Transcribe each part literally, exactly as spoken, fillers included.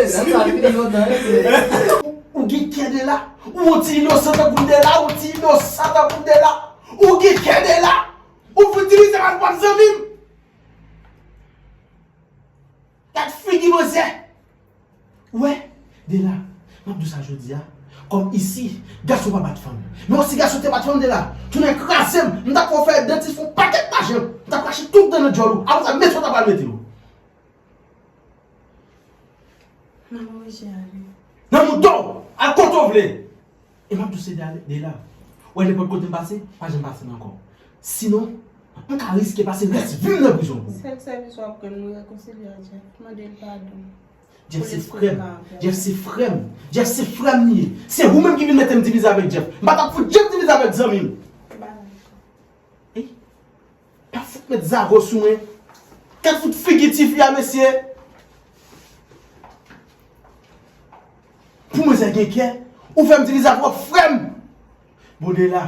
Sa fini lontan, wi, se. Ou gen kè Dela? Ou yon ti inosan tankou m Dela? Ou ti inosan tankou m Dela? Ou gen kè Dela? Ou fout itilize m ak pwòp zanmi m? Gad figi manzè! Ou wè, Dela, m ap di w sa jodi a, kòm isi, gason pa bat fanm. Men si gason te bat fanm, Dela, tounen kraze m, m t ap fè w fè dantis fè yon pakèt lajan, m t ap rache tout dan nan djòl ou, apre sa, mete w ta pral mete w. Nan mwen, Richard, ale. Nan mouton! Al kote w vle! E m ap touse de, de la. Ou wè nenpòt kote m pase, pa janm pase m ankò. Sinon, m ka riske pase rès vi m nan prizon pou ou. Sèl sèvis w ap rann mwen, rekonsilye ak Jeff. Mande l padon. Jeff se frè m. Jeff se frè m. Jeff se frè m li ye. Se ou menm ki vin mete m divize avèk Jeff. M pa t ap fout janm divize avèk zanmi m. Ey, pa fout met zago sou mwen. Gad fout figi tifi a, mesye. Pou mwen, sa gen kè. Ou fè m divize ak pwòp frè m. Bon, Dela,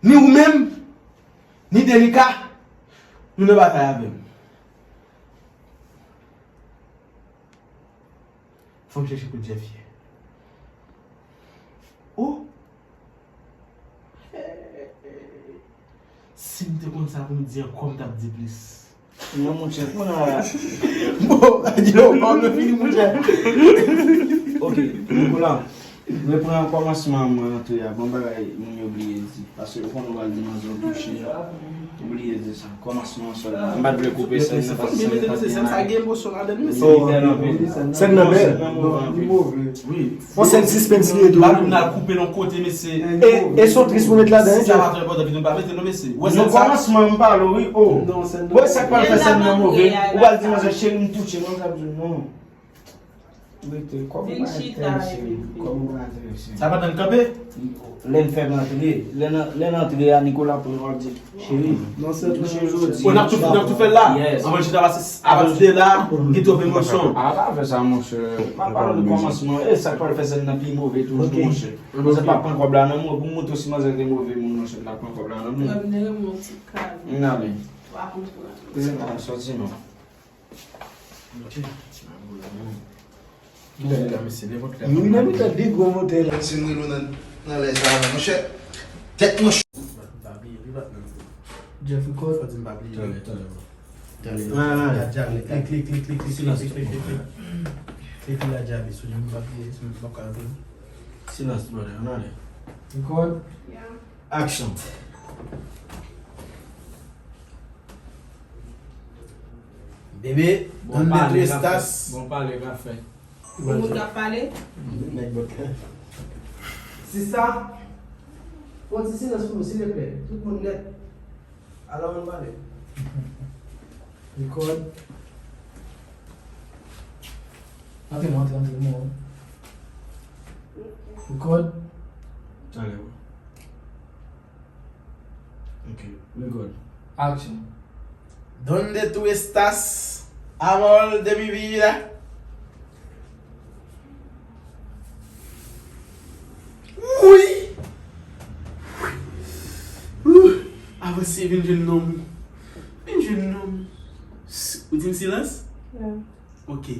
ni ou menm, ni Delika, nou nan batay avè m. Fò m chèche kote Jeff ye. Oh! Si m te konn sa pou m di ankò, m t ap di plis. Non, monchè, kounye a. Bon, yo, bon, nou fini, monchè. Ok, Nicolas, repran kòmansman mwen antre a. Bon bagay, moun yo bliye di. Paske ou konn ou pral di manzè w touche a. Ou bliye di sa. Kòmansman an sèlman. M pa t vle koupe sèn nan paske sèn nan pa t gen anyen. Sèn nan bèl. Sèn nan move anpil. Wi. Fò sèn sispens li ye tou. Balou n al koupe l yon kote, mesye. E, e se yon tris pou met ladan, wi, Jeff. Si sa pa twò enpòtan, epi nou pa mete l non, mesye. Ou wè sèn sa? Nan kòmansman, m pale, wi. Oh. Ou wè sa k pral fè sèn nan move? Ou pral di manzè cheri m touche, mwen k ap di w non. Rete, kòm ou pa enterese, kòm ou pa enterese. Sa pa tann kanpe? Lè n fè rantre, lè n, lè n antre a, Nicolas pran w ap di, cheri, m touche jodi. O, n ap tou, n ap tou fè l la? Yes. Anvan chita pase, avan de la, gen twòp emosyon. A, pa fè sa, monchè. M ap pale de kòmansman. E sa k pral fè sèn nan pi move toujou, monchè. Manzè pa pran kòb la nan men w, pou m montre w si manzè te move moun, monchè, l ta pran kòb la nan men w. Kòb nan men w, ti kal. N ale. W a konprann. Sòti non. Wi, nan mitan de gwo motè la. Si m rele w nan, nan lè sa la, monchè, tèt mwen cho. Jeff Record. Fò di m pa bliye. Talè, talè, bro. Talè. Ah, la, Javi. Klik, klik, klik, klik, klik, klik, klik, klik. Klik la, Javi. Sou li, m pa bliye, si m pa ka vin. Silans, brother. Ann ale. Record. Yeah. Action. Bebe, bon, donde tu estás? Bon pale, ka fè. Ou moun k ap pale? Nèg bòt la. Sista, fè yon ti silans pou nou, silvouplè. Tout moun nèt. Alò, ann pale. Record. Antre non, antre, antre, mwen. Record. Talè, bro. Ok, record. Action. ¿Dónde tú estás, amor de mi vida? Wi! Wi! Avanse, vin jwenn nonm. Vin jwenn nonm. S-, ou di m silans? Yeah. Ok.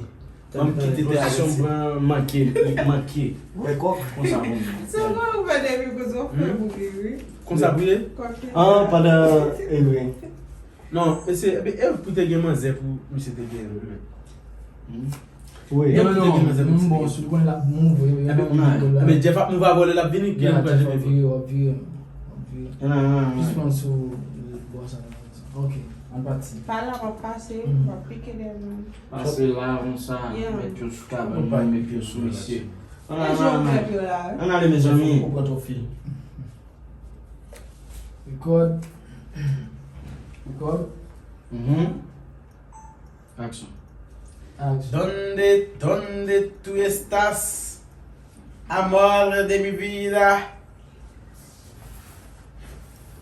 Ban m kite tè a. Pozisyon pran manke, li manke. Wè kòk konsa moun. Se ou konn fè depi konsa, ou fè pou li, wi. Konsa pou li? Kòk. Ah, pandan, e vre. Non, e se, e, e pou te gen manzè pou misye te gen, wi. Wi. Non, non, non, m bon sou li, konn l ap mouve, wi. Ebyen, Jeff ap mouve avè w, lè l ap vini, ki lè pou Jeff ap vire, w ap vire, w ap vire. Jis pran sou bò sa. Ok, ann pati. Pa la, w ap pase, w ap pike dèyè moun. Pase la, konsa, mete yo sou kabann mwen, mete yo sou misye. Ann ale, ann ale, mezanmi. Record. Record. Mhm. Action. Action. ¿Dónde, dónde tú estás, amor de mi vida?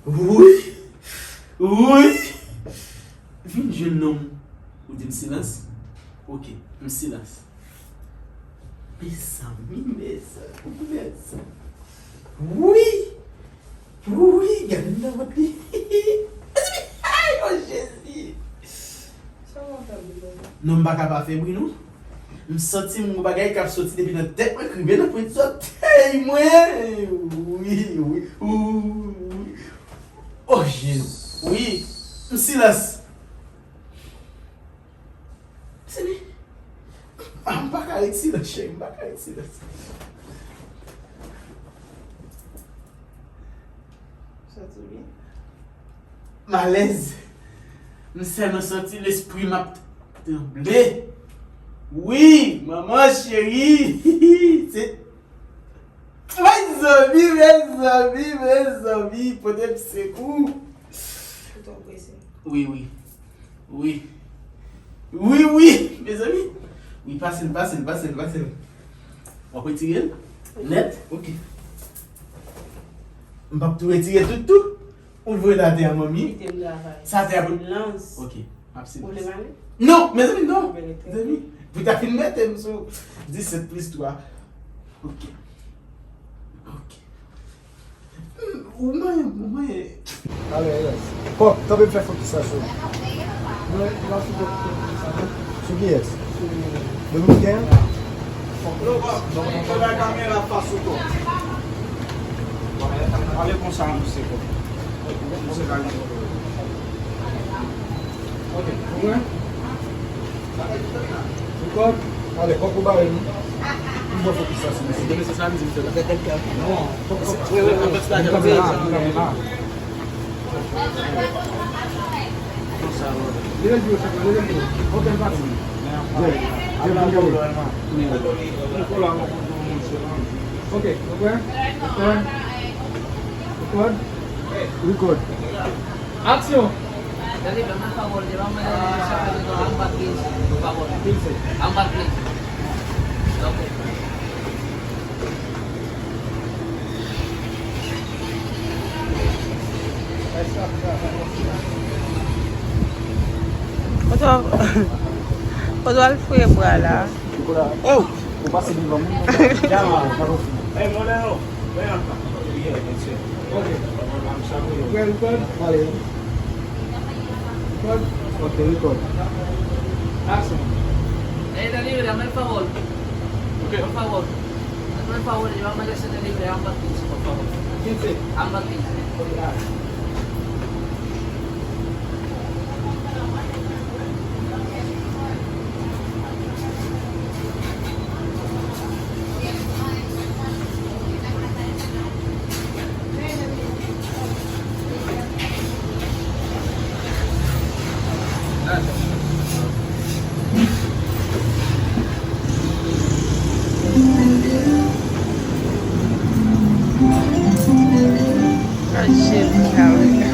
Wi. Wi. Vin jwenn nonm. Ou di m silans? Ok, m silans. Mezanmi, mezanmi, mezanmi. Wi. Wi, gade m nan vant li. Ay, o Jezi. Non, m pa ka pa fè bri, non. M santi m gon bagay k ap soti depi nan tèt mwen k rive nan pwent zòtèy mwen. Wi, wi, wi. Oh, Jezi. Wi. M silans. Mezanmi, m pa ka ret silans, cheri, m pa ka ret silans. Santi w byen? M alèz. M sèlman santi lespri m ap tranble. Wi, manman cheri. Se Mezanmi, mezanmi, mezanmi, pote m sekou. Ou twò prese. Wi, wi. Wi. Wi, wi, mezanmi. Wi, pase l, pase l, pase l, pase l. W ap retire l? Nèt? Ok. M p ap tou retire tout, tou. Ou voye l atè a, manmi. Kite m travay. Sa atè a pou... Silans. Ok. M ap silans. Ou vle m ale? Non, mezanmi, non. Mezanmi, pou ta fin mete m sou disèt plis twa. Ok. Ok. Hmm, ou manyen, ou manyen. Ale, yes. Kòk, tanpri fè fokis la sou. Non, pa sou kòk, fokis la, non. Sou kiyès? Sou Dominiken an? Non, pa, non, pa bay kamera fas sou kòk. Ale konsa, misye kòk. Misye ka gen pwoblèm. Ok, ou wè? Record? Ale, kòk ou bare nou. Ou bon fokis la sou misye. Demen se samdi, misye la. Non, fokis. Wi, wi, wi. Nan kamera, nan kamera. Leve l pi wo, chèf la, leve l pi wo. Ok, n pati. Jèf, Jèf, vin gade. Ok, nou prè? Record? Record. Record. Aksyon! Tande, men mwen pawòl, devan mwen, sa pa gen anba kriz. Pawòl. Kriz. Anba kriz. Ok. Kote w, kote w al fouye bra la? Oh! Ou pase devan moun nan. Ey, mon nèg, ven an. Ok. Record? Ale. Record? Ok, record. Action. Ey, tande, mwen pawòl. Ok. Mwen pawòl. Mwen pawòl, yo, mwen lese delivre an bat. Kinze. An bat. Ok, ale. Anjeli Kawika.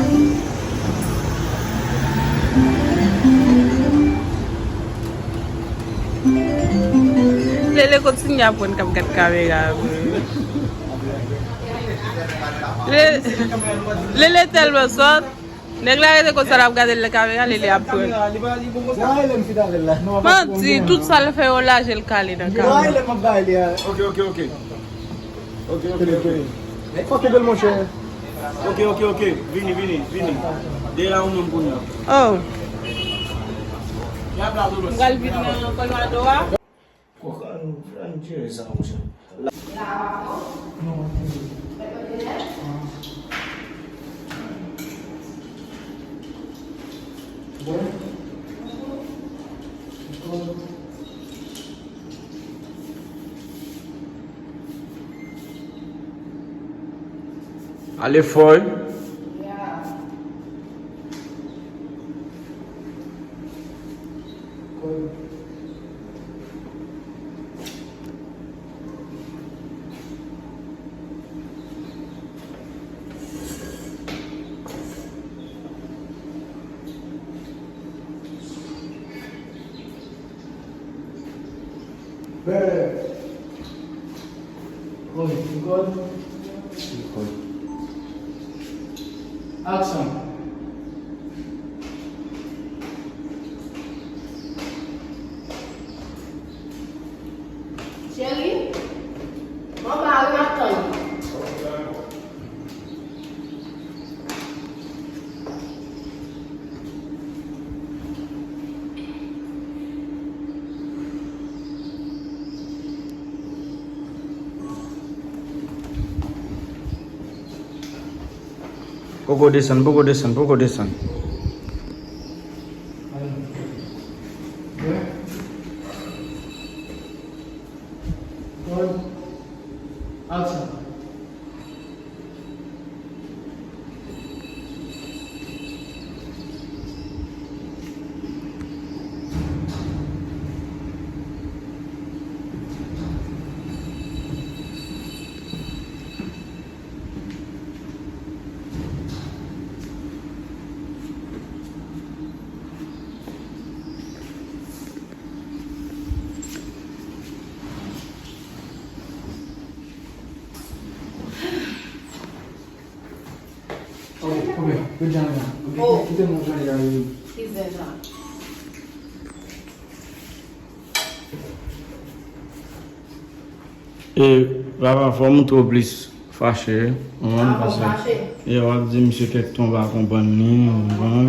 Lele kontinye aprann k ap gad kamera vre. Le-, Lele tèlman sòt. Nèg la rete konsa, l ap gade l nan kamera, Lele ap pran. Manti, tout sa l fè yo laje l kale nan kamera. Ok, ok, ok. Ok, ok, ok. Fòk ede l, monchè. Ok, ok, ok. Vini, vini, vini. Dèyè la ou menm kounye a. Oh. M pral vin nan Colorado a. Kòk, ann, ann jere sa, monchè. Ale fò wi. Bè. Wi, record. Record. Action. Cheri, mwen pa ri ap tann. Poko desann, poko desann, poko desann. Ok, ok, good job, man. Ok, oh. Kite mwen jwenn li a, wi. Ki zen sa? E, papa, fò m twò plis fache, ou konprann? Ah, fò m fache? Yeah, w ap di misye kèk ton w pa konprann li, ou konprann?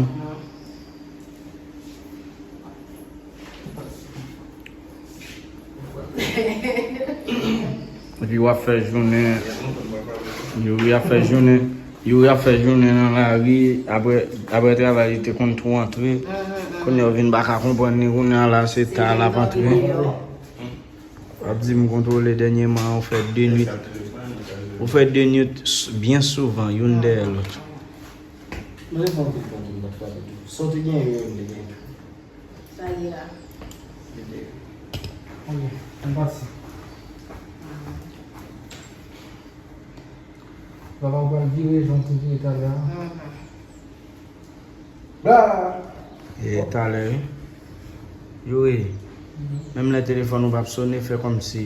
Epi w ap fè jounen, Youri ap fè jounen, Youri ap fè jounen nan lari, apre, apre travay li te konn tou antre. Kounye a w vin pa ka konprann li, kounye a la se ta l ap antre. W ap di m kontwole dènyèman, ou fè de nwit, ou fè de nwit s-, byen souvan, youn dèyè lòt. Mwen te fè yon ti konn m t ap frape tou. Sa w te gen yo, yo m te gen tou. Sa ye la? Ok, ann pase. Papa w pral vire jan w te vire talè a. Mhm. Bla! E talè, wi. Youri, menm lè telefòn ou p ap sone, fè kòmsi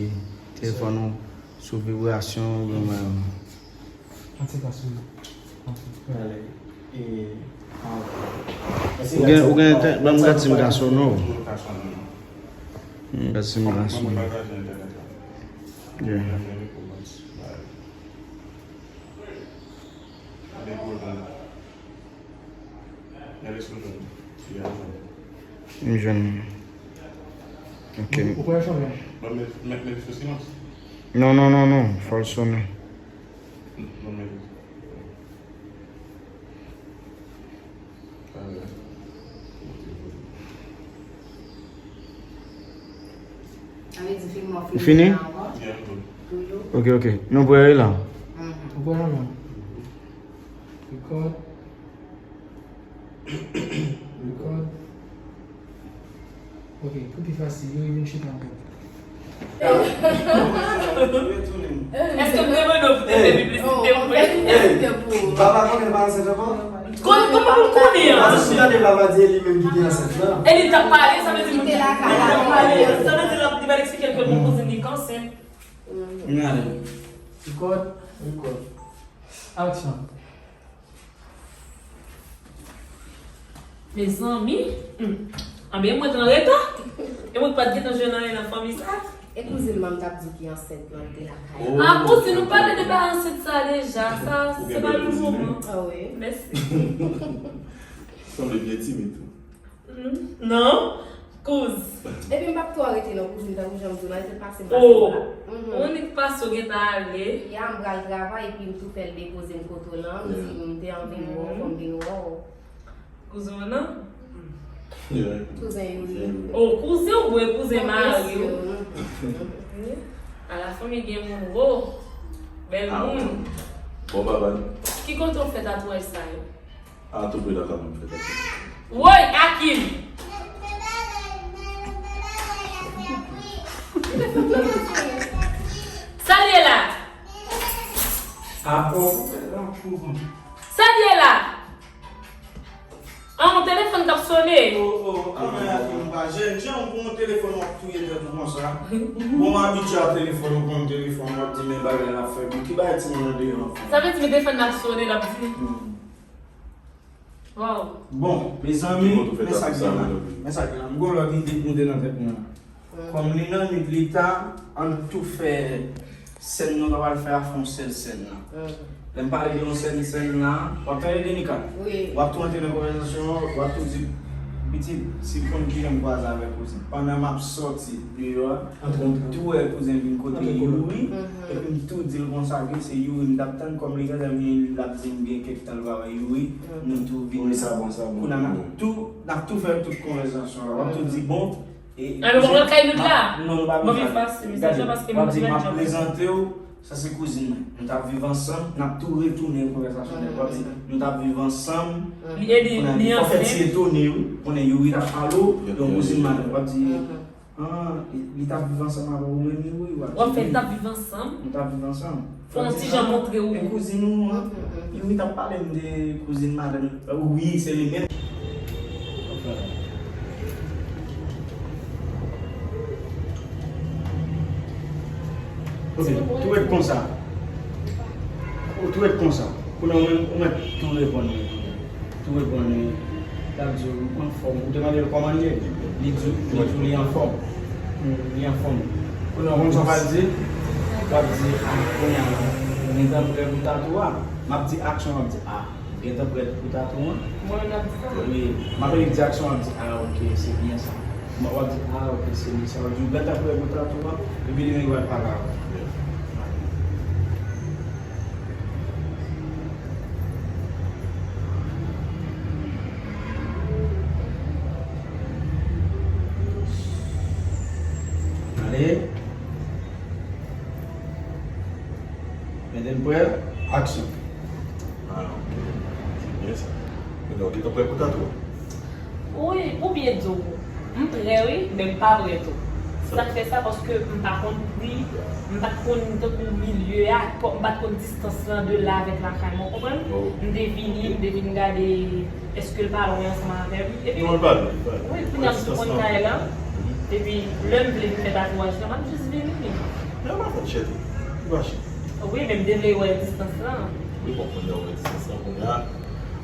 telefòn ou sou vibrasyon, oubyen bagay. An ti ka sou. Ou gen, ou gen entè-, ban m gad si m ka sone w. M gad si m ka sone w. Yeah. M jwenn li. Ok. Ou pral chanje? Non, non, non, non. Fò l sonnen. Ou fini? Ok, ok. Nou prè la. Ou prè la, non? Record. Record. Ok, pou pi fasil, yo vin chita ankò. Èske m te mande w pou te fè piblisite vre? Papa konnen pa ansent ankò? Kòman pou l konnen an? Paske si gade papa di e li menm ki te ansent la. E li t ap pale, sa vle di moun ki te lakay la. Sa vle di l ap, li pral eksplike l ke moun kouzin li k ansent. Gade. Record. Record. Action. Mezanmi, hmm. Anben mwen t an reta. E mwen k pa t gentan jwenn anyen nan fanmi sa. E kouzin mwen m t ap di ki ansent lan te lakay. Ah, kouzin, nou pale de bagay ansent sa deja. Sa, se pa le moman. Ah wi. Mèsi. Sanble byen timid tou. Hmm. Non. Kouz. Epi m p ap twò rete nan kouzin tankou jan m di w la, se pase m pase la. Oh. Mhm. Ou nik pase w gentan ale. Ya, m pral travay epi m tou fè l depoze m kote w lan. M di m te anvi m wè w, fò m vin wè w. Kouzen w nan? Kouzen Youri. Oh, kouzen w, bon, e kouzen mari w. Ala fanmi gen moun, wo. Bèl moun. Bon, baba. Ki kote w fè tatwaj sa yo? A, tou pre lakay mwen m fè tatwaj. Woy, Akim! Sa l ye la? A, oh, la, kouzen. Sa l ye la? An, yon telefòn k ap sone. Oh, oh, an, men Akim pa jèn jan, ou pran yon telefòn w ap touye tèt ou konsa. Bon, m abitye a telefòn, ou pran yon telefòn, w ap di men bagay la fè. Bon, ki bagay timoun nan deyò an fè? Sa vle di men telefòn nan ap sone, l ap di. Hmm. Wow. Bon, mezanmi, men sa k gen la. Men sa k gen la. M gon lòt ide k moute nan tèt mwen. Kòm li nan nwit, li ta, ann tou fè sèn nou ta pral fè a fè yon sèl sèn la. Lè m pale de yon sèl sèn la, w ap tande Denika? Wi. W ap tou antre nan konvèsasyon an, w ap tou di, Pitit, si w konn kijan m kwaze avèk ou, se pandan m ap sòti deyò a, m tou wè kouzen vin kote Youri, epi m tou di l konsa ke se Youri m t ap tann, kòm li gentan gen, l ap di m gen kèk tan l pa wè Youri, nou tou vin. Kounye a n ap tou, n ap tou fè tout konvèsasyon an, w ap tou di, bon, e, Ann nou pran kay nou la. Non, nou pa bezwen. Gade, w ap di, m ap prezante w, sa se kouzin mwen. Nou t ap viv ansanm, n ap tou retounen konvèsasyon nèt. W ap di, nou t ap viv ansanm. Li, e li, kounye a, li fò fè ti etone, wi. Konnen Youri t ap pale w, yon kouzin madanm. W ap di, ah, li, li t ap viv ansanm avè w menm, Youri, w ap di, wi. W ap fè, n t ap viv ansanm. Nou t ap viv ansanm. Fò yon ti jan montre w. E kouzin ou an. Youri t ap pale m de kouzin madanm. Wi, se li menm. Ok, tou ret konsa. Ou tou ret konsa. Kounye a ou menm, ou mèt tou reponn li. Tou reponn li. L ap di w, m anfòm. Ou te mande l kòman l ye? Li di, li di w li anfòm. Hmm, li anfòm. Kounye a ou konn sa w pral di? W ap di, ah, kounye a, ou gentan prè pou tatou a? M ap di aksyon, w ap di, ah. Ou gentan prè pou tatou an? Mwen menm n ap di sa. Wi. M ap di aksyon, w ap di, ah, ok, se byen sa. M ap di, ah, ok, se byen sa. W ap di, ou gentan prè pou tatou an? Epi li menm li pral pale avè w. Ale. Mete l prè, aksyon. Ah, ok. Se byen sa. Kounye a, ou gentan prè pou tatou a? Wi, pou byen di w, m prè wi, men m pa prè tou. Sa k fè sa, paske m pa konn pri, m pa t konn tankou milye a, m pa t konn distans lan de la avèk lakay mwen, w konprann? M te vini, m te vin gade èske l pa lwen ansanm avè m. Epi, non, l pa lwen, li pa lwen. Wi, kounye a m sou konn kay lan. Epi, lè m vle vin fè tatouaj lan, m ap jis vini. Men ou pa konn chè tou. Ou pa chè. Wi, men m te vle wè distans lan. Wi, bon, kounye a ou wè distans lan, kounye a,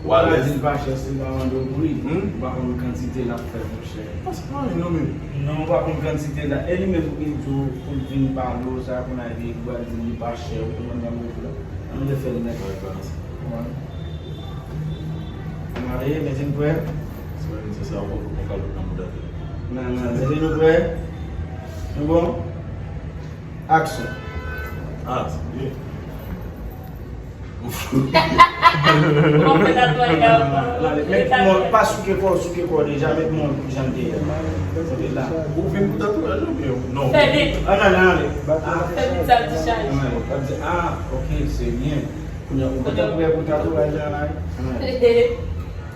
ou alèz. Ou pa di l pa chè, si l pa mande w pri. Hmm? Ou pa konn kantite l ap fè, monchè. Paske pa anyen non, men. Non, ou pa konn kantite l la. E li menm ki di w pou l vin pale w sa, kounye a epi ou pral di l li pa chè, ou konprann sa m vle di w la. Ann refè l nèt. Wi, pa ansanm. Wi. Ann ale, mete n prè. Se pa vin di sa, ou konn fè kalòt nan mouda tou. Nan, nan, mete nou prè. Nou bon? Aksyon. Ah, se byen. Bon, fè tatouaj la, bon. Met mwen, pa souke kò, souke kò deja, met mwen pou jan l te ye. Kote la. Ou vin pou tatouaj la, oubyen non? Fè vit. Ann ale, ann ale. Fè vit sa, ti chay. Ann ale. W ap di, ah, ok, se byen. Kounye a, ou gentan prè pou tatouaj la, la. Ann ale.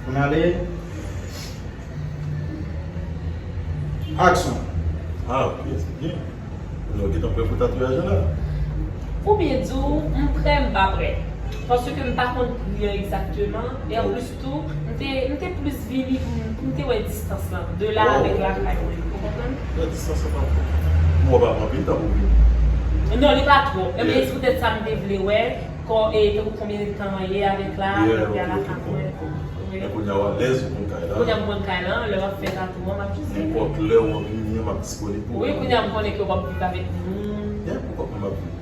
Ann ale. Aksyon. Ah, ok, se byen. Kounye a, ou gentan prè pou tatouaj la? Pou byen di w, m prè, m pa prè. Paske m pa konn pri an egzakteman. E anplis tou, m te, m te plis vini pou m, pou m te wè distans lan. De la avèk lakay mwen. Ou konprann? Nan distans lan pa twòp. M wè w pa pran anpil tan pou vini. Non, li pa twòp. Ebyen, se poutèt sa m te vle wè. Kò, e, tankou konbyen tan w ye avèk la, epi a la fen, wi. Men kounye a w alèz, ou konn kay la. Kounye a m konn kay la, lè m ap fè tatou an, m ap jis vini. Nenpòt lè w anvi vini an, m ap disponib pou ou. Wi, kounye a m konnen ke w ap viv avèk moun. Yeah, poukwa pa m ap vini?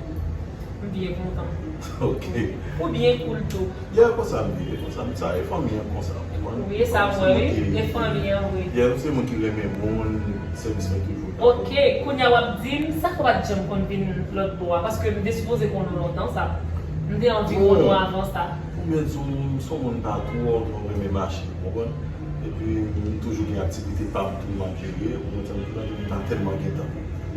M byen kontan. Ok. Ou byen cool tou. Yeah, konsa m ye, konsa m, sa e fanmi an konsa, ou konprann? Wi, e sa m wè, wi, e fanmi an, wi. Yeah, m se moun ki renmen moun, sèvis mwen toujou. Ok, kounye a w ap di m, sa k fè w pa t janm konn vin lòt bò a? Paske m te sipoze konn ou lontan sa. M te anvi konn ou avan sa. Pou m di w, m se yon moun pa twò, twò renmen mache, w konprann? Epi, m toujou gen aktivite pa m tou m ap jere, ou konprann sa m di w la, m pa tèlman gen tan.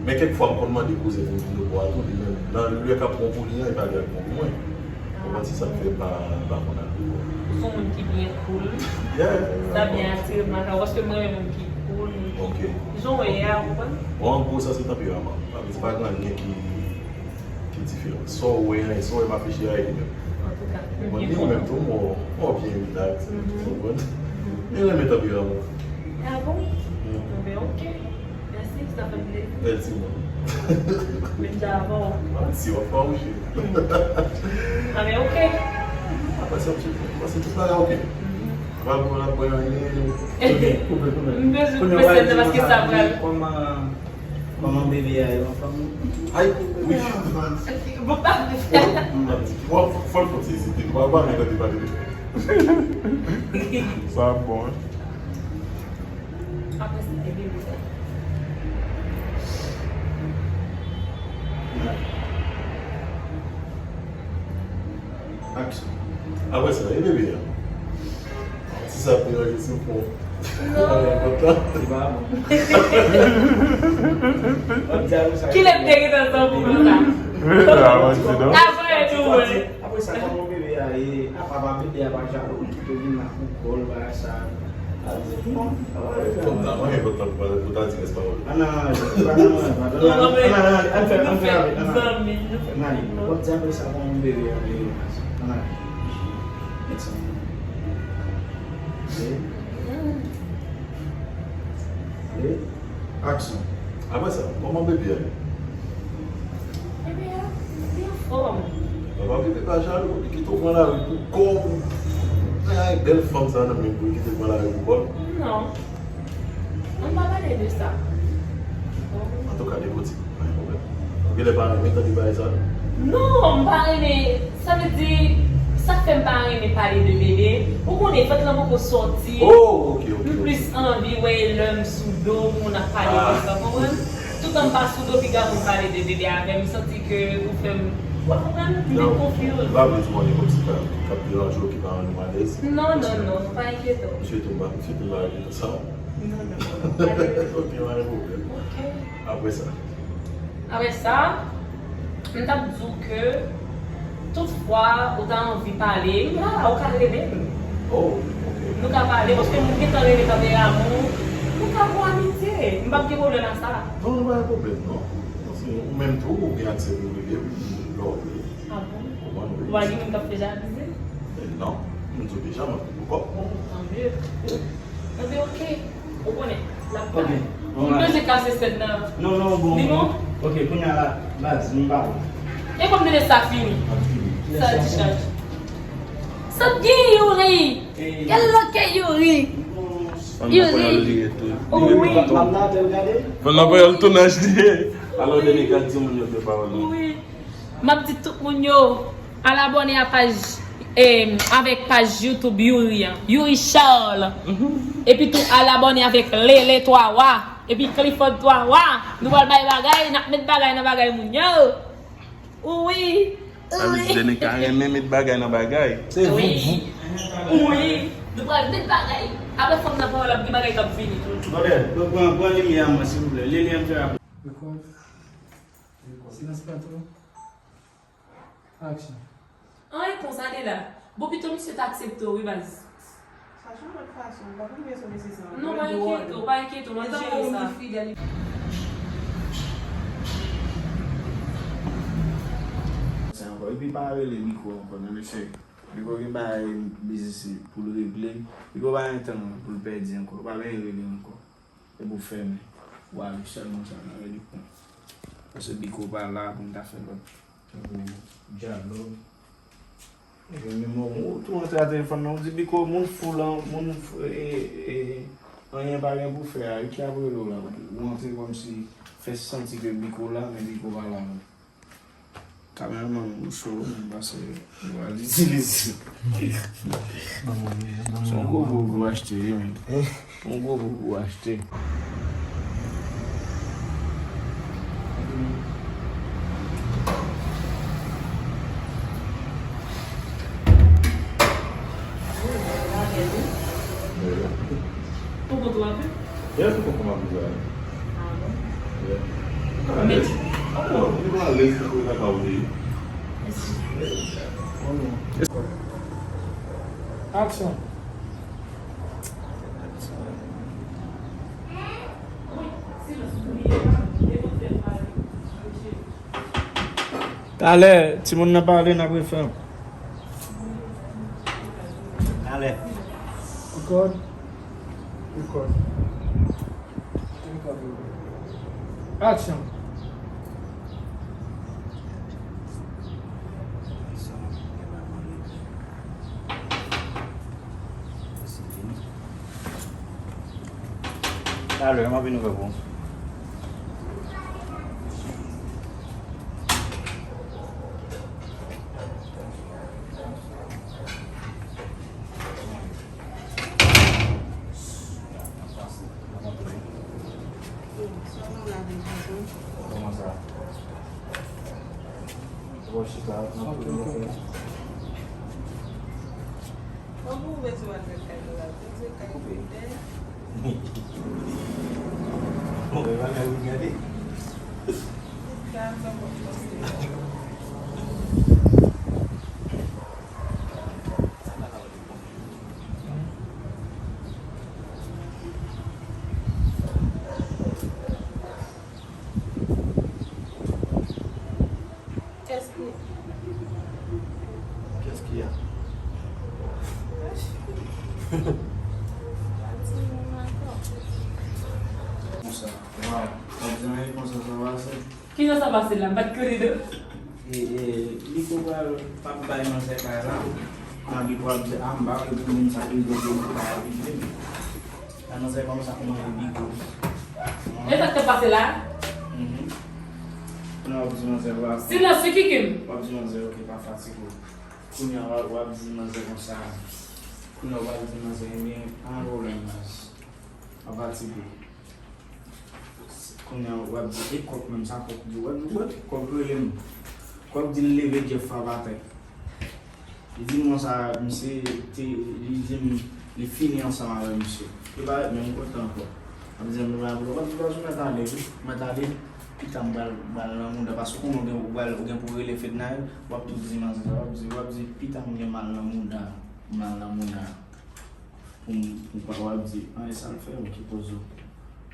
Men kèk fwa, m konn mande kouzen pou m vin lòt bò a tou, li menm, nan lè k ap bon pou li an, e pa lè k ap bon pou mwen. Ou konprann, se sa k fè m pa, m pa konn al lòt bò. Ou se yon moun ki byen cool. Yeah. Sa byen atire m lakay ou, paske m renmen moun ki cool. Ok. Jan w ye a, ou konprann? Bon, an gwo, sa se tanperaman. Sa vle di, pa gen anyen ki, ki diferan. Sa w wè an, sa w wè m afeche a, e li menm. Antouka, m byen kontan. Ou konprann? Li menm tou, m wè w byen relax, ou konprann? M renmen tanperaman. Ah bon? Enben, ok. Mèsi, sa fè m plezi. Bèl timoun. Menm jan avè w. Ah, si w ap fawouche. Ah, men ok. Apre sa, m sou, pase tout bagay ok. Mhm. Pral pran, pran anyen. Koupe, koupe, koupe. M bezwen koupe sèl nan paske sa pral. Kòman, kòman bebe a yo, anfòm? Ay, wi. Bon, pa. Fò, fò, fò l fè ti ezite. Ou pa, ou pa menm tande pale de. Sa bon, wi. Apre sa, te bebe sa. Aksyon. Apre sa, e bebe a. Ti sa ap deranje sou fon. Non. Li pa bon. Kilè m te gentan santi konsa? Avan e tou, wi. Apre sa, kòman bebe a ye? Apa pa bebe a pa jalou, li kite w vin la pou kò l, bagay sa. Fòm nan, mwen, pou ta, pou ta di rès pawòl. Ann ale, ann ale, ann ale, ann ale, ann fè, ann fè avè l, ann ale. Ann ale, w ap di apre sa kòman bebe a ye. Ann ale. Mèt sa. Ale. Ale. Aksyon. Apre sa, kòman bebe a ye? Bebe a, li anfòm. Papa bebe pa jalou, li kite w pran lari pou kò w. Ay, bèl fanm sa nan men pou li kite w pran lari pou kò l. Non. Ann pa pale de sa. Antouka, negoti, pa gen pwoblèm. Ou genlè pa renmen tande bagay sa? Non, m pa renmen. Sa vle di, sa k fè m pa renmen pale de bebe, ou konnen, vant lan poko sòti. Oh, ok, ok, ok. M plis anvi wè lè m sou do, moun ap pale de sa, konprann? Toutan m pa sou do, piga moun pale de bebe avè m, m santi ke ou fè m, w ap konprann? M vin confused. M pa vle di w anyen kòmsi k ap, k ap deranje w, ki pa rann ou alèz. Non, non, non, pa enkyete w. M swete w pa, m swete w pa rete nan sa. Non, non, non, pa enkyete w. Ok, pa gen pwoblèm. Ok. Apre sa? Apre sa, m t ap di w ke tout fwa ou ta anvi pale, m la, ou ka rele m. Oh, ok. Nou ka pale, paske m gentan renmen tanperaman w, nou ka gon amitye. M p ap gen pwoblèm ak sa. Non, nou pa gen pwoblèm, non. Paske ou menm tou, ou gen aksè pou rele m, lè w vle. Ah bon? Ou konprann, wi. Ou pa gen moun k ap fè jalouzi? Eh, non. M di w deja, m ap di w ankò. Bon, tant mieux. Ebyen, ok. Ou konnen, l ap pale. M bezwen kase sèn nan. Non, non, bon. Li bon? Ok, kounye a la, baz, m pa bon. E kòm mele sa fini. Sa dichaj. Sot gen Youri. Gèl lòt ke Youri. Youri. Wi. Fann nan pral tounaj li ye. Alò, Denika, di moun yo de pawòl lan. Wi. M ap di tout moun yo, al abòne a paj, eh, avèk paj YouTube Youri an. Youri Charles. Epi tou, al abòne avèk Lele Twa Wa. Epi Clifford Twa Wa. Nou pral bay bagay, n ap met bagay nan bagay moun yo. Wi. Sa vle di Denika renmen met bagay nan bagay. Se vou, vou. Wi. Nou pral met bagay. Apre fanm nan pawòl ap gen bagay k ap vini tou. Brother, pran, pran limyè an mwen, silvouplè. Lele an fè apre. Record. Record. Silans plato. Action. Anyen konsa de la. Bon, pito misye ta aksepte w, wi, baz. Sa se yon lòt fason. M pa konn kiyès ou mesye sa. Non, pa enkyete w, pa enkyete w, m ap jere sa. Sa ankò. Epi pa rele Biko ankò, non, mesye. Biko gen bagay biznis pou l regle. Biko pa gen tan pou l pèdi ankò. Pa benyen rele ankò. E pou fèmen. Ou ale sèlman sa nan rele pwen. Paske Biko pa la pou n ta fè lòt. Tankou dyalòg. Epi menm ou tou antre a telefòn nan, ou di Biko, moun fou lan, moun fou, e, e, anyen pa gen pou fè a, ki ap rele w la, ou antre kòmsi fè santi ke Biko la, men Biko pa la non. Kameramann ou cho, m panse nou pral itilize. Se yon gwo boug ou achte, wi, men. Yon gwo boug ou achte. Ou konn twape? Yes, ou konn twape. Ah bon? Yeah. Mèsi. Oh, li pa alèz tankou kaka ou te ye. Mèsi. Aksyon. Talè, timoun nan pale, n ap refè. Talè. Record. Record. Record. Action. Talè, m ap vin ouvè pou ou. Swa nou lave vizyon. Kòman sa? Ou chita nan tout lòt. Kòman ou bezwen al nan kay la? Bezwen kay koupè. Bon, e bagay ou gade. Sa, sa mwen panse. Qu'est-ce qui, qu'est-ce qu'il y a? Konsa, waw, w ap di anyen konsa, sa pase? Kijan sa pase la? M pa t konnen non. E, e, Biko pral p ap bay manzè kay la. Nan Biko ap di, a, m pa vle pou moun sa ki vle pou kay la vin vin. Nan manzè kòmanse ap manje Biko. E sa k t ap pase la? Mhm. Kounye a w ap di manzè, w ap, silans, se kikim. W ap di manzè, ok, pa fatige w. Kounye a w ap, w ap di manzè konsa. Kounye a w ap di manzè, ebyen, pa gen pwoblèm, baz. Pa fatige w. Kounye a, w ap di, e kòk menm, sa kòk di, w ap di, w ap di, kòk rele m. Kòk di l leve Jeff frape atè. Li di m konsa, misye te, li di m, li fini ansanm avè misye. Li pa ret menm kote ankò. Ap di m, w ap di, w ap di, mèt ale, wi, mèt ale, pita m pral, pral nan mouda, paske w konnen w gen, w pral, w gen pou rele Fednaelle, w ap tou di manzè sa, w ap di, w ap di, pita m gen mal nan mouda, mal nan mouda. Pou m, pou m pa w ap di, an, e sa l fè, ok, poze w.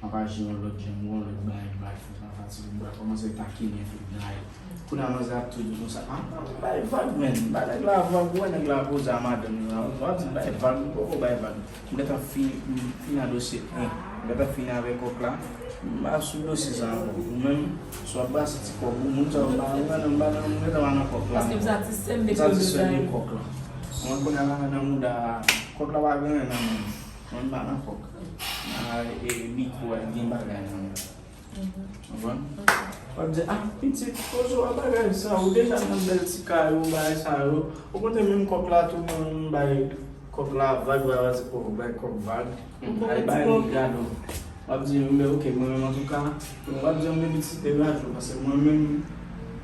M ap aji yon lòt jan, yon lòt bagay, m pral fè sa fatige, m pral kòmanse takinen Fednaelle. Kounye a manzè ap tou di konsa, a, bay vag, menn, bay nèg la vag, ou wè nèg la poze a madanm li la, w ap di bay vag, m poko bay vag. M gentan fin, m fin nan dosye en, m gentan fini avèk kòk la, m pa sou dosye sa ankò. Ou menm, si w ap brase ti kòb ou, moun sa yo, m pa, m pa nan, m pa nan, m gentan pa nan kòk la ankò. Paske m satisfè, m satisfè de kòk la. Mwen kounye a la nan mouda, kòk la pa gen anyen nan men m. Mwen m pa nan kòk. Nan, e, Biko a gen bagay nan men l. Konprann? W ap di, a, pitit, poze w a bagay sa, ou deja nan bèl ti kay ou, bagay sa yo. Okontrè, menm kòk la tou, mwen, m bay kòk la vag, bay, bay, bay kòk vag. Ay bay li gado. W ap di, men ok, mwen menm antouka, w ap di, men pitit, te raje w, paske mwen menm,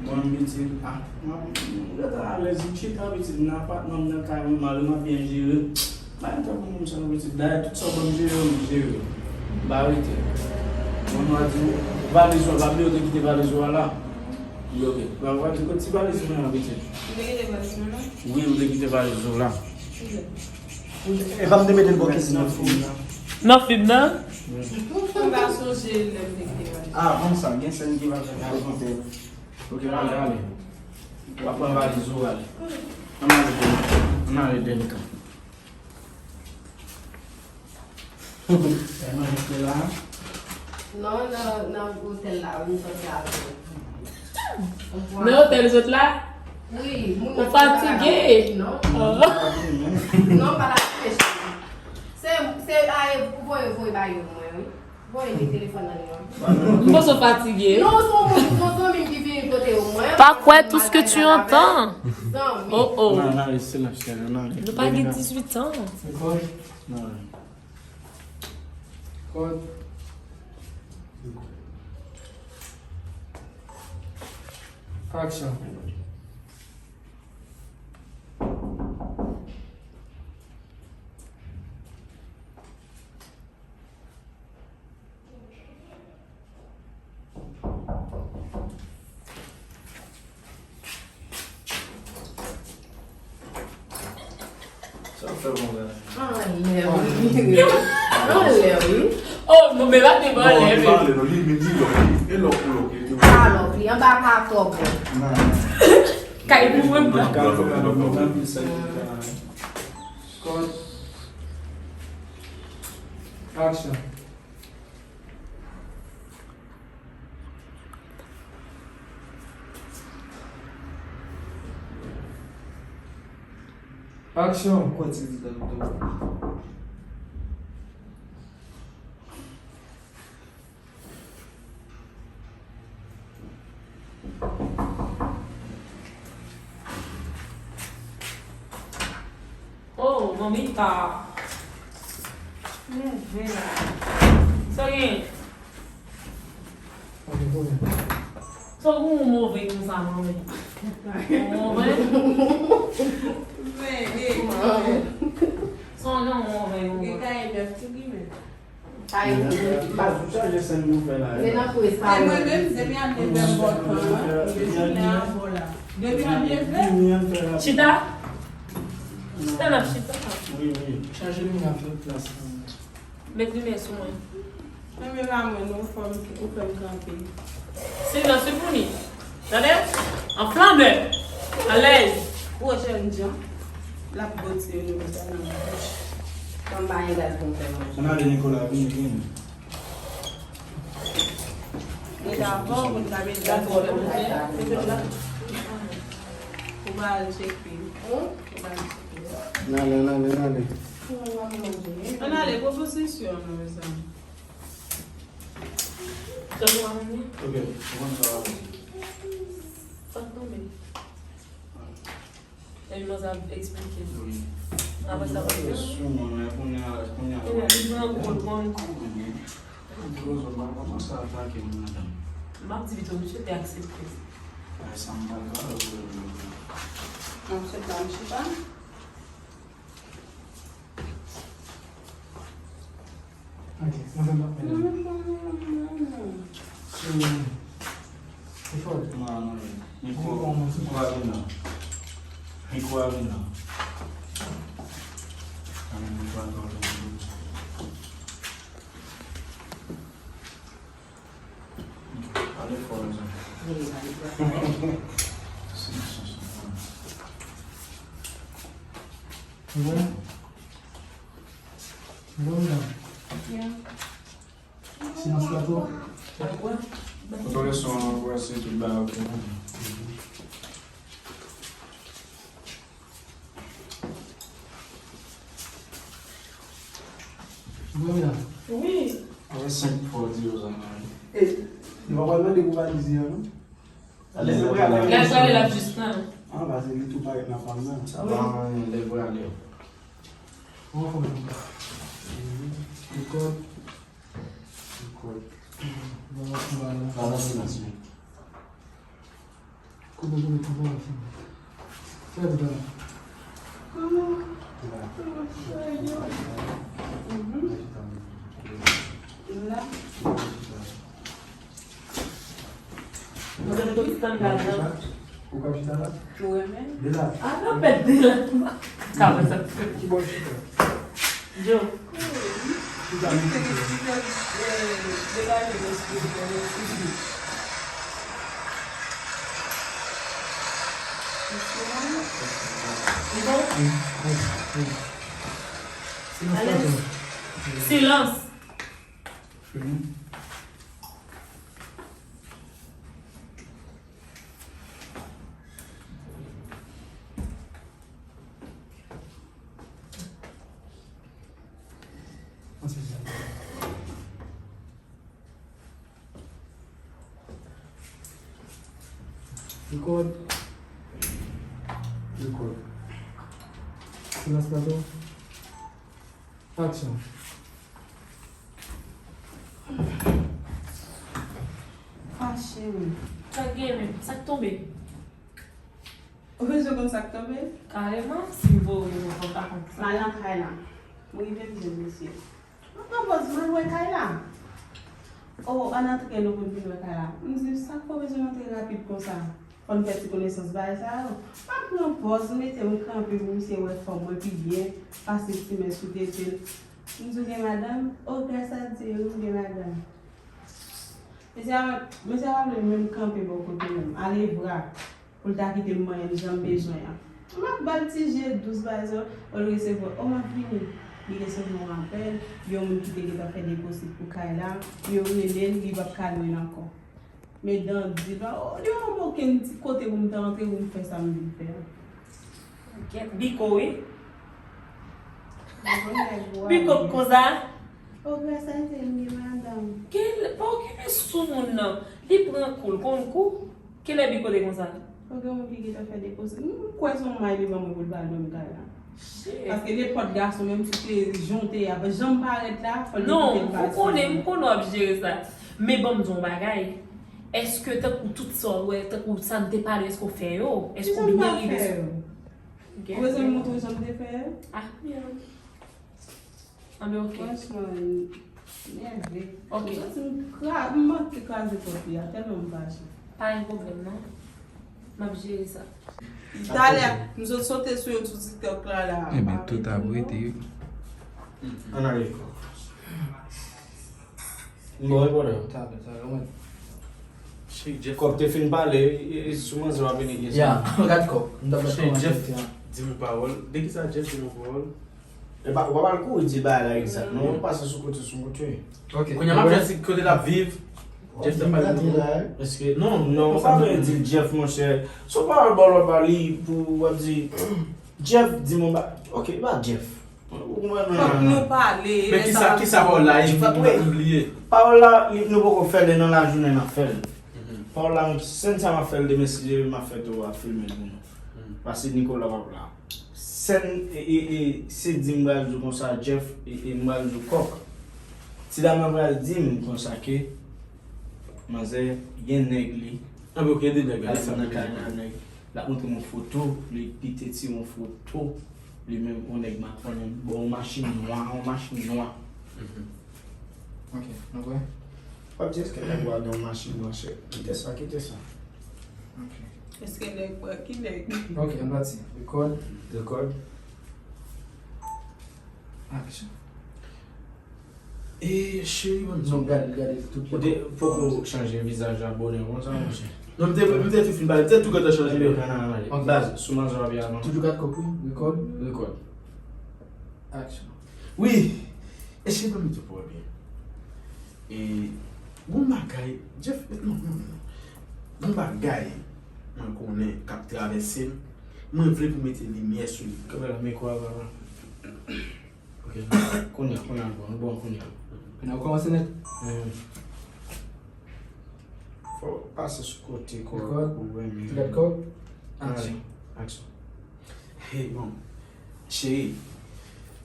mwen menm pitit, a, mwen, mwen gentan alèz, m chita pitit, nan apatman, nan kay mwen, mari m ap byen jere. Bay m tankou moun sa, pitit, dayè tout sa w ban m jere, m jere. M pa rete. Mwen, mwen di, valiz ou a, pa bliye w te kite valiz ou a la. Li, ok. Mwen, mwen di, kot ti valiz mwen an, pitit? Ou te kite valiz mwen la? Wi, m te kite valiz ou la. E pa m te mete l bò kezin nan fim nan. Nan fim nan? M pa sonje lè m te kite valiz. A, konsa, gen sèn ki pa fè ka rakonte. Ok, m ale, ale. W ap pran valiz ou, ale. Ann ale, Denika. Ann ale, Denika. Fè manje la. Non, nan, nan otèl la, wi, m sòti avè l. Nan otèl zòt la? Wi, moun nan fatige. Non, non, pa la fèch. Se, se a, voye, voye ba yo mwen, wi. Voye li telefòn nan li an. M panse w fatige. Non, se yon moun, se yon zanmi m ki vini kote yo mwen. Pas croire tout ce que tu entends. Zanmi. Oh, oh. Non, non, c'est la chaîne, non. Nou pa gen dizuit an. Kòd. Kòd. Action. Sa w fè konsa? Anlè, wi. Anlè, wi. Oh, non, men pa te anlè, men. Non, li pa anlè, non, li, men li lòk, li, e lòk ou lòk, li te. Pa lòk, li anba pa twò bon. Non, non. Kay pou mwen, non. Kòd. Action. Action. Kòd se di tèt ou. Oh, manmi pa. Leve la. Sa gen? Sa w gen yon move konsa, manmi? Yon move? Men, e, sa w gen yon move konsa? Gen kay nèf tou ki men. Kay nèf. Li nan tou espayòl. E mwen menm, depi a byen fè m bòt an, depi jounen an vò la. Depi a byen fè. Chita? Chita, n ap chita. Wi, wi. Chanje limyè a fè plas. Met limyè sou mwen. Mwen menm a mwen non, fò m ou fè m kanpe. Silans, wi, Pouni. Tande? An flanbè. Alèz. Gwo jènjan. L ap bwote yo nan bouch. Ban m pa gen gaz pou m fè manje. Ann ale, Nicolas, vini, vini. Li davò, moun ka met gaz pou fè manje. Ou pa al tcheke. Ou pa al tcheke. N ale, n ale, n ale. Ann ale, pwopozisyon nou, mezanmi. Sa nou a menm? Ok, ou konn sa w ap di. Sa k tonbe? Epi mwen sa ap eksplike. Wi. Apre sa, pa gen. Sou mwen, men kounye a, kounye a. Kounye a, li pran kou, l pran kou. Kounye a. Mwen di, Rozo, m pa kòmanse atake m, madanm. M ap di pito, misye te aksepte. Ay, sa m pral pale pou yo. M ap sot la, m chita. Ok, mwen fè m ap mennen. Sou Clifford. Non, non, non. Mikwo, mikwo a vin nan. Mikwo a vin nan. An, mikwo a vin nan. Pale fò, mezanmi. Silans plato. Kontwole son an, wè si tout bagay oke. Wi. Apre senk fwa w di yo sa, non. E, nou pa pral mande pou valiz li an, non? Lè sa ale la jis la. An, paske li tou parèt nan fanm nan. Sa pa anyen, lè pou ale. Bon, fanm nan. Likòt. Likòt. Bon, bon, bon. Avanse nan simen. Kote w vin pou fè aksyon? Fè l byen. Mwen se tout tan gade. Ou ka chita la? Ou renmen? De la. A, nan pèt de la. Ka wè sa. Ki bò chita? Joe. Silans. Record. Record. Silans plato. Action. Fache wi. Sa k gen menm? Sa k tonbe? Ou bezwen konn sa k tonbe? Kareman, si m voye nou konn pa konn sa. M al nan kay la. M rive m jwenn misye. Mwen pran pòz m al wè kay la. O, ann antre nou pou n vin wè kay la. M di, sa k fè w bezwen antre rapid konsa? Fò n fè ti konesans bagay sa yo. M ap pran pòz, m mete m kanpe pou misye wè fòm mwen pi byen, pase ti men sou tete l. M di w gen madanm? O, gras a Dye, wi, m gen madanm. Mesye a, mesye a pa vle menm kanpe bò kote m, ale vra, pou l ta kite m manyen l jan m bezwen an. M ap ba l ti je dous bagay sa yo, o l resevwa, o m ap vini. Li resevwa yon apèl, yon moun ki te gentan fè deposit pou kay la, yo rele l, li p ap ka lwe l ankò. Men dan di l pa, o, li pa ban m okenn ti kote pou m ta antre, pou m fè sa m vin fè an. Kèt, Biko, wi. Biko k konsa. O, gras a Dye, m gen madanm. Gen, pa okipe sou moun nan. Li pran kou, l konn kou. Kilè Biko te konsa? Fò gen moun ki gentan fè depoze. M kwè se yon may li ban mwen pou l pa al dòmi kay la. Shit. Paske nenpòt gason, menm si se jan w te ye a, jan m parèt la, fò l kite l pase. Non, ou konnen, m konnen w ap jere sa. Men ban m di w yon bagay. Èske tankou tout sa w wè, tankou sa n te pale, èske w fè yo? Èske w byen rive sou? Ou bezwen m montre w jan m te fè yo? Ah, byen. Anben, ok. Franchman, nève. Ok. M santi m kra-, m manke kraze pòt li a, tèlman m fache. Pa gen pwoblèm, non. M ap jere sa. Talè, m sot sote sou yo sou TikTok la, la. Ebyen, tout ap rete. Ann ale. M bon, repondan. Talè, talè, mwen. Cheri Jeff. Kòk te fin pale, e, e, sou manzè w ap vini gen sa. Ya, gad kòk. M t ap gad kòk. Cheri Jeff, di m yon pawòl. De kisa Jeff di m yon pawòl? E pa, w ap al kouri di bagay la egzak, non, w pase sou kote, sou kote. Ok. Kounye a, m ap jwenn si kote l ap viv. Jeff t ap pale de mwen. Èske, non, non, w pa bezwen di Jeff, monchè. Se yon pawòl bò w ap ba li pou w ap di, Jeff, di m yon ba-, ok, ba Jeff. Ou konprann mwen? Fòk nou pale. Men kisa, kisa pawòl la ye? M bliye. Pawòl la, li, nou poko fè l, e nan lajounen n ap fè l. Pawòl la, sèn sa m ap fè l demen, si Dye vle, m ap fè tou, ap filme l pou nou. Paske Nicolas p ap la. Sèn, e, e, e, se di m pral di w konsa, Jeff, e, e m pral di w kòk. Ti dam nan pral di m konsa ke manzè gen nèg li. Anben, ok, gen de nèg la. Al nan kay nan nèg. L ap montre m yon foto, li, li te tire yon foto, li menm, yon nèg m pa konnen, bon, yon machin nwa, yon machin nwa. Ok, nou prè? W ap di èske nèg ou a gen yon machin nwa, chè? Kite sa, kite sa. Ok. Èske nèg ou a, ki nèg? Ok, ann pati. Rekòd. Rekòd. Action. E cheri, ban m di w. Non, gade, gade tout. Ou te poko chanje vizaj abone konsa, monchè. Non, m te, m te tou fin pale, m te tou gentan chanje. Ann ale, ann ale. Ok. Baz, sou manzè w ap ye a, non? Toujou gad kòk, wi. Rekòd. Rekòd. Action. Wi. E cheri, ban m di w pawòl byen. E, gon bagay, Jeff, non, non, non, non. Gon bagay, mwen konnen k ap travèse m. Mwen vle pou mete limyè sou li. Kanpe la, mikwo a, papa. Ok, kounye a, kounye a, bon, bon, kounye a. Kounye a, ou kòmanse nèt? Fò w pase sou kote kò pou wè, men. Gad kò. Aksyon. Aksyon. Hey, bon. Cheri,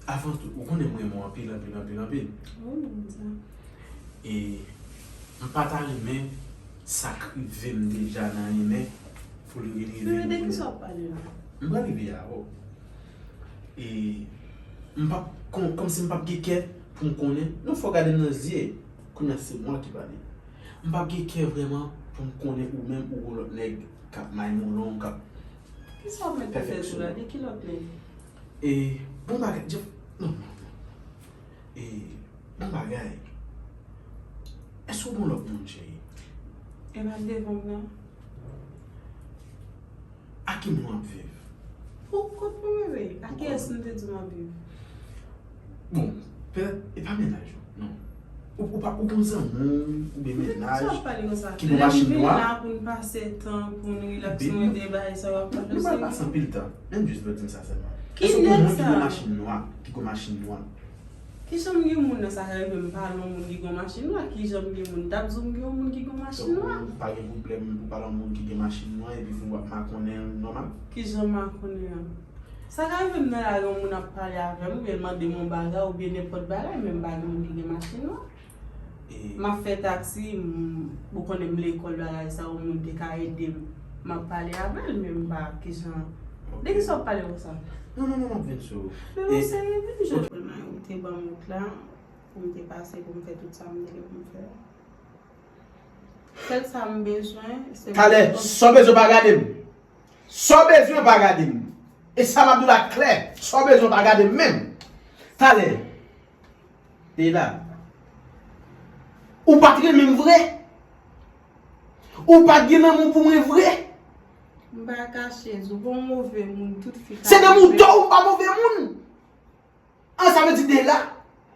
avan tou, ou konnen m renmen w anpil, anpil, anpil, anpil. Wi, m renmen sa. E m pa ta renmen sa k rive m deja nan renmen pou li vin rive m kounye a. De kisa w ap pale la? M pral rive a, o. E m p ap, kòm, kòmsi m p ap gen kè pou m konnen. Non, fò w gade m nan zye. Kounye a se mwen ki pale. M p ap gen kè vrèman pou m konnen ou menm ou gon lòt nèg k ap may moulon, k ap fè fèk sou mwen. Kisa w ap mete tèt ou la? De ki lòt nèg? E, bon bagay, Jeff, non, non, non. E, bon bagay. Èske w gon lòt moun, cheri? E pa devan m nan? A ki moun w ap viv? Pou kot mwen, bebe? A kiyès m te di m ap viv? Bon, petèt, e pa mennaj ou, non. Ou, ou pa, ou gon zanmi w, oubyen mennaj ki gon machin nwa? Lè m vin la pou n pase tan, pou n relax, nou de bagay sa w ap pale. Nou pral pase anpil tan. Menm jis vle di m sa sèlman. Èske w gon moun ki gon machin nwa, ki gon machin nwa? Kijan m gen moun nan, sa ka rive m pale yon moun ki gen yon machin nwa? Kijan m gen moun? M t ap di w m gen yon moun ki gen yon machin nwa. Donk, ou pa gen pwoblèm pou pale yon moun ki gen machin nwa epi pou w ap makonnen l nòmal? Kijan m makonnen an? Sa ka rive m nan lari, yon moun ap pale avè m, oubyen l mande m yon bagay, oubyen nenpòt bagay, men m pa gen moun ki gen machin nwa. E m ap fè taksi, m, ou konnen m lekòl, bagay sa, yon moun te ka ede m. M ap pale avè l, men m pa kijan. De kisa w ap pale konsa? Non, non, non, m ap vin sou ou. Men ou serye, vin jwenn mwen. Ou te ban m wout la, pou m te pase, pou m fè tout sa m te gen pou m fè. Sèl sa m bezwen, se... Talè, sa w bezwen pa gade m. Sa w bezwen pa gade m. E sa m ap di w la klè, sa w bezwen pa gade m menm. Talè. Te la. Ou pa t renmen m vre. Ou pa t gen lanmou pou mwen vre. M pa kache, ou pa yon move moun, tout fi ka... Se nan mouda w ou pa move moun. An, sa vle di de la,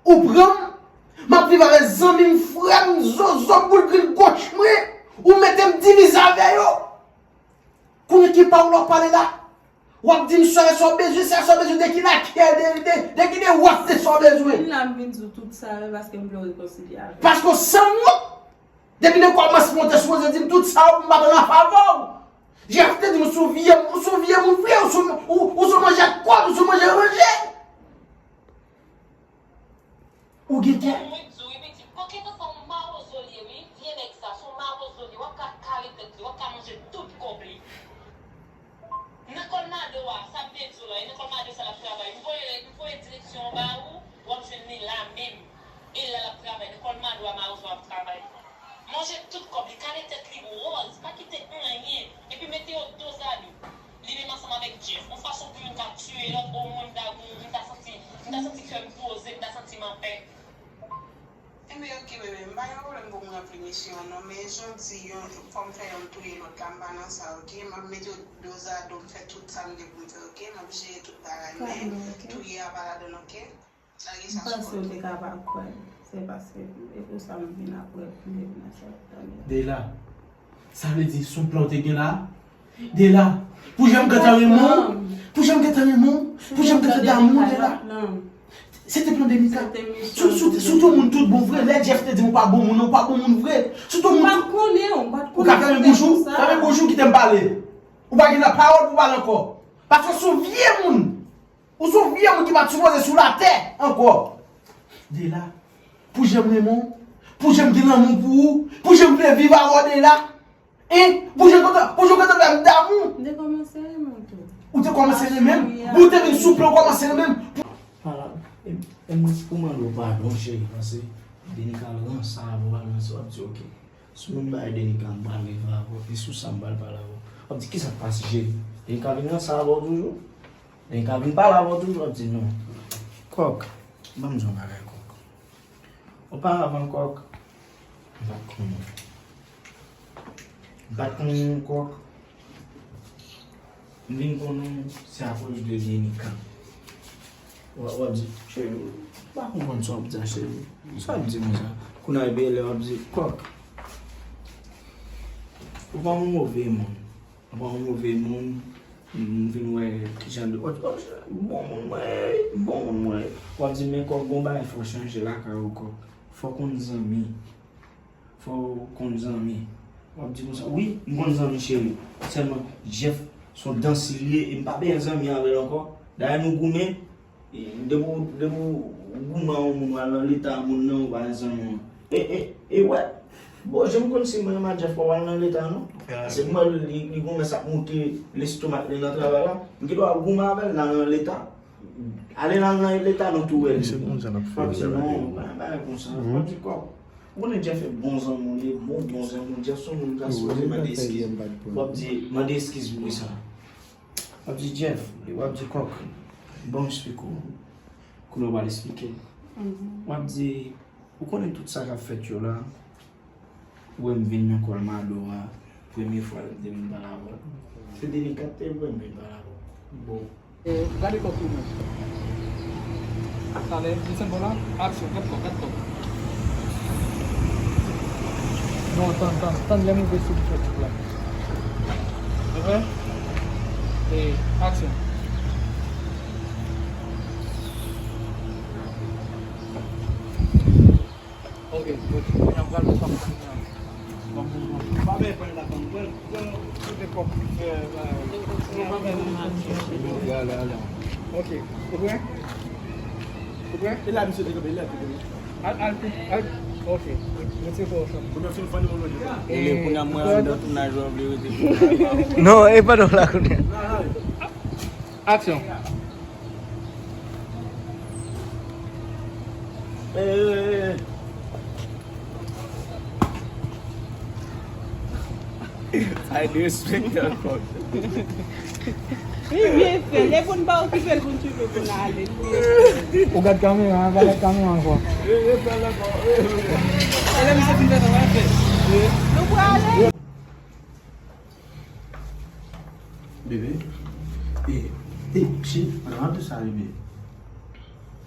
ou pran m, m ap viv avè zanmi m, frè m, zozo, boul grenn gòch mwen, ou mete m divize avè yo. Kounye ki pawòl w ap pale la? W ap di m sa, sa w bezwen, sa, sa w bezwen, de ki lakè, de, de, de ki de wòch, de sa w bezwen. Vin la, m vin di w tout sa, wi, paske m vle w rekonsilye avè m. Paske w sanwont. Depi nan kòmansman, w te sipoze di m tout sa, m pa t an favè w. Jeff te di m, ou sou vye, ou sou vye moun vre, ou sou, ou, ou sou manje kòd, ou sou manje ranje. Ou gen kè. Mwen di w, wi, pitit, pòkèt ansanm mawozo l ye, wi. Vye nèg sa, se yon mawozo l ye. W ap ka Manje tout kòb li, kale tèt li wòz, pa kite anyen, epi mete yo dozado. Li menm ansanm avèk Jeff. Yon fason pou youn ka tiye lòt, o mwen m ta, m ta santi, m ta santi kè m poze, m ta santi m anpè. Enben, oke, bebe, m pa gen pwoblèm pou m ranpli misyon an, non, men jan w di, yon, fò m fè yonn touye lòt la, m pa nan sa, oke? M ap mete w dozado, m fè tout sa m gen pou m fè, oke? M ap jere tout bagay, men touye a pa ladann, oke? M panse w te ka pa kwè m. Se paske e pou sa m vin apre pou m te vin aksepte l. Dela, sa vle di se yon plan w te gen la? Dela, pou jan m gentan renmen w, pou jan m gentan renmen w, pou jan m gentan damou w, Dela. Se te plan Denika. Sou, sou, sou tou moun tout bon vre. Lè Jeff te di m ou pa bon moun, ou pa bon moun vre. Sou tou moun tout. Ou ka fèmen bouch ou, fèmen bouch ou kite m pale. Ou pa gen nan pawòl pou pale ankò. Paske sou vye moun. Ou se yon vye moun ki pa t sipoze sou latè ankò. Dela, pou jan m renmen w, pou jan m gen lanmou pou ou, pou jan m vle viv avè w, Dela. Hein? Pou jan kontan, pou jan kontan fè m damou. M te kòmanse renmen w tou. Ou te kòmanse renmen m? Ou te vin sou plan w kòmanse renmen m? Ala, e, e mwen pou mande w padon, cheri, paske Denika ranse avè w, al ranse, w ap di, oke. Si w vin bay Denika, m pral viv avè w, e sou sa m pral pale avè w. W ap di, kisa k pase, cheri? Denika vin ranse avè w toujou? Denika vin pale avè w toujou? W ap di, non. Kòk, ban m di w yon bagay, Kòk. Oparavan, Kòk, m pa t konnen w. M pa t konnen w, Kòk. M vin konnen w, se akoz de Denika. W ap, w ap di, cheri, m pa konprann sa w ap di a, cheri. Sa w ap di konsa? Kounye a, epi lè w ap di, Kòk, ou pa yon move moun. Ou pa yon move moun. M vin wè ki jan de, w ap di, o, bon moun mwen ye, bon moun mwen ye. W ap di, men Kòk, gon bagay fò chanje lakay ou, Kòk. Fò konn zanmi. Fò w konn zanmi. W ap di konsa, wi, m konn zanmi, cheri. Sèlman, Jeff, se yon dansi li ye, e m pa bezwen zanmi avè l ankò. Dayè, nou goumen, e depi w, depi w goumen a yon moun, w al nan leta a moun nan, ou pa bezwen zanmi w. E, e, e, wè. Bon, jan m konn si mwen renmen Jeff, pa w al nan leta a, non. Se mwen, li, li goumen, sa ap moute lestomak li nan travay la. M gen dwa goumen avè l, l al nan leta. Ale nan, nan leta nou tou wè li. Misye konn jan l ap fè. W ap di non, pa yon bagay konsa. W ap di, Kòk, ou konnen Jeff e bon zanmi w, li e bon, bon zanmi w. Jeff se yon moun ki sipoze mande eskiz. W ap di, mande eskiz pou li sa. W ap di, Jeff, w ap di, Kòk, ban m esplike w. Kounye a w pral esplike. W ap di, ou konnen tout sa k ap fèt yo la. Ou wè m vin nan Colmado a, premye fwa m te vin pale avè w. Se Denika k te vre m vin pale avè w. Bon. E, gade kòk li mwen. Sa lè, li senbòl la, aksyon, gad kòk, gad kòk. Non, tann, tann, tann, lè m rive sou li fè tout la. Ou wè? E, aksyon. Ok, ok. Kounye a m pral fè sa m konn nan. Bon, bon, bon. Pa bay pran la fanm. Pran, pran, pran de kòb. Ok. Ou prè? Ou prè? E la, misye te kanpe, e la, te kanpe. Al, al, al. Ok. Mwen se fò fanm. Kounye a fin fanm, mwen manje. E le kounye a mwen anndan tounaj, w vle rete tounaj. Non, e pa non la kounye a. Aksyon. Ay, disrespect ankò. Li byen fè. Lè pou n pa okipe l, pou n swiv l, pou n ale. Ou gad kamera, pa gad kamera ankò. E lè misye fin fè sa, w ap fè. Nou prale. Bebe, e, e, cheri, ann ap di sa, bebe.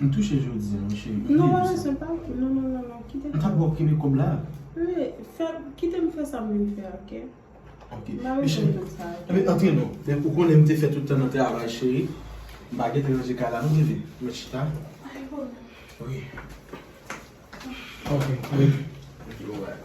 M touche jodi a, wi, cheri. Non, non, se pa, non, non, non, non, kite. M t ap ba w kenbe kòb la. Wi, fè, kite m fè sa m vin fè, ok? Ok. M pa bezwen tout sa. Enben, antre non. Men ou konnen m te fè tout tan nan travay, cheri. M pa gentan ranje kay la, non, bebe. Mèt chita. Ay, bon. Wi. Ok, wi. Ok, bon, bye.